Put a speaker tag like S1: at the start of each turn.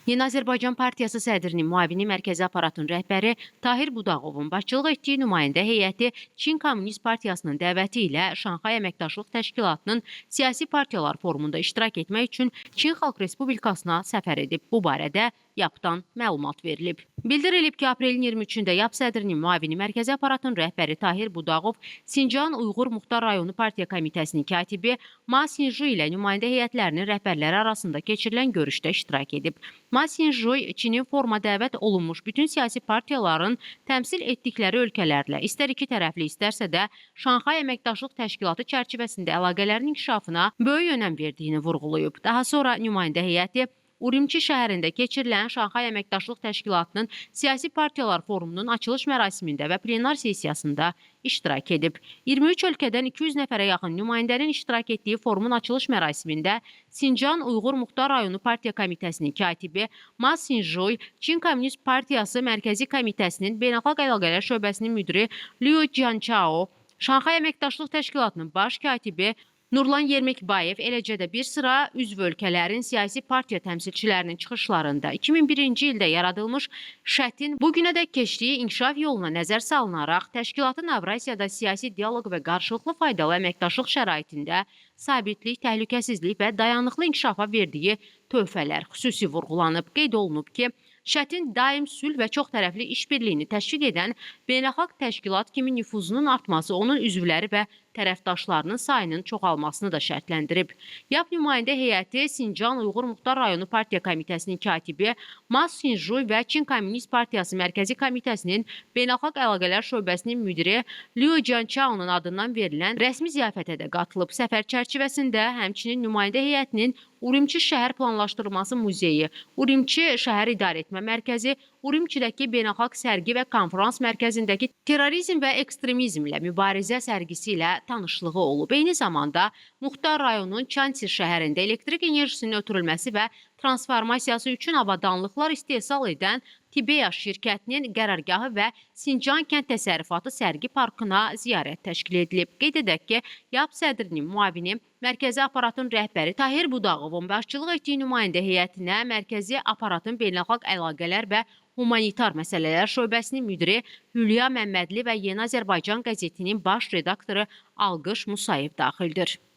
S1: Yeni Azərbaycan Partiyası sədrinin müavini, mərkəzi aparatın rəhbəri Tahir Budağovun başçılıq etdiyi nümayəndə heyəti Çin Komünist Partiyasının dəvəti ilə Şanxay Əməkdaşlıq Təşkilatının Siyasi Partiyalar Forumunda iştirak etmək üçün Çin Xalq Respublikasına səfər edib. Bu barədə YAP-dan məlumat verilib. Bildirilib ki, aprelin 23-də YAP sədrinin müavini, mərkəzi aparatın rəhbəri Tahir Budağov Sincan Uyğur Muxtar Rayonu Partiya Komitəsinin katibi Ma Sinju ilə nümayəndə heyətlərinin rəhbərləri arasında keçirilən görüşdə iştirak edib. Ma Sinju Çinin foruma dəvət olunmuş bütün siyasi partiyaların təmsil etdikləri ölkələrlə istər iki tərəfli, istərsə də Şanxay Əməkdaşlıq Təşkilatı çərçivəsində əlaqələrin inkişafına böyük önəm verdiyini vurğulayıb. Daha sonra nümayəndə heyəti Urumçi şəhərində keçirilən Şanxay Əməkdaşlıq Təşkilatının Siyasi Partiyalar Forumunun açılış mərasimində və plenar sessiyasında iştirak edib. 23 ölkədən 200 nəfərə yaxın nümayəndənin iştirak etdiyi forumun açılış mərasimində Sincan Uyğur Muxtar Rayonu Partiya Komitəsinin katibi Ma Sinjoy, Çin Komünist Partiyası Mərkəzi Komitəsinin Beynəlxalq Əlaqələr Şöbəsinin müdiri Liu Jianchao, Şanxay Əməkdaşlıq Təşkilatının baş katibi Nurlan Yermekbayev, eləcə də bir sıra üzv ölkələrin siyasi partiya təmsilçilərinin çıxışlarında 2001-ci ildə yaradılmış ŞƏT-in bu günədək keçdiyi inkişaf yoluna nəzər salınaraq təşkilatın Avrasiyada siyasi dialoq və qarşılıqlı faydalı əməkdaşlıq şəraitində sabitlik, təhlükəsizlik və dayanıqlı inkişafa verdiyi töhfələr xüsusi vurğulanıb. Qeyd olunub ki, ŞƏT-in daim sülh və çox tərəfli işbirliyini təşviq edən beynəlxalq təşkilat kimi nüfuzunun artması onun üzvləri və tərəfdaşlarının sayının çoxalmasını da şərtləndirib. YAP nümayəndə heyəti Sincan Uyğur Muxtar Rayonu Partiya Komitəsinin katibi Ma Sinjuy və Çin Komünist Partiyası Mərkəzi Komitəsinin Beynəlxalq Əlaqələr Şöbəsinin müdiri Liu Jianchao'nun adından verilən rəsmi ziyafətə də qatılıb. Səfər çərçivəsində həmçinin nümayəndə heyətinin Urumçi Şəhər Planlaşdırılması Muzeyi, Urumçi Şəhər İdarəetmə Mərkəzi, Urumçidəki Beynəlxalq Sərgi və Konfrans Mərkəzindəki terrorizm və ekstremizmlə mübarizə sərgisi ilə tanışlığı olub. Eyni zamanda Muxtar rayonunun Çansi şəhərində elektrik enerjisinin ötürülməsi və transformasiyası üçün avadanlıqlar istehsal edən Tibeya şirkətinin qərargahı və Sincan Kənd Təsərrüfatı Sərgi Parkına ziyarət təşkil edilib. Qeyd edək ki, YAP sədrinin müavini, mərkəzi aparatın rəhbəri Tahir Budağovun başçılıq etdiyi nümayəndə heyətinə mərkəzi aparatın Beynəlxalq Əlaqələr və Humanitar Məsələlər Şöbəsinin müdiri Hülya Məmmədli və Yeni Azərbaycan qəzetinin baş redaktoru Alqış Musayev daxildir.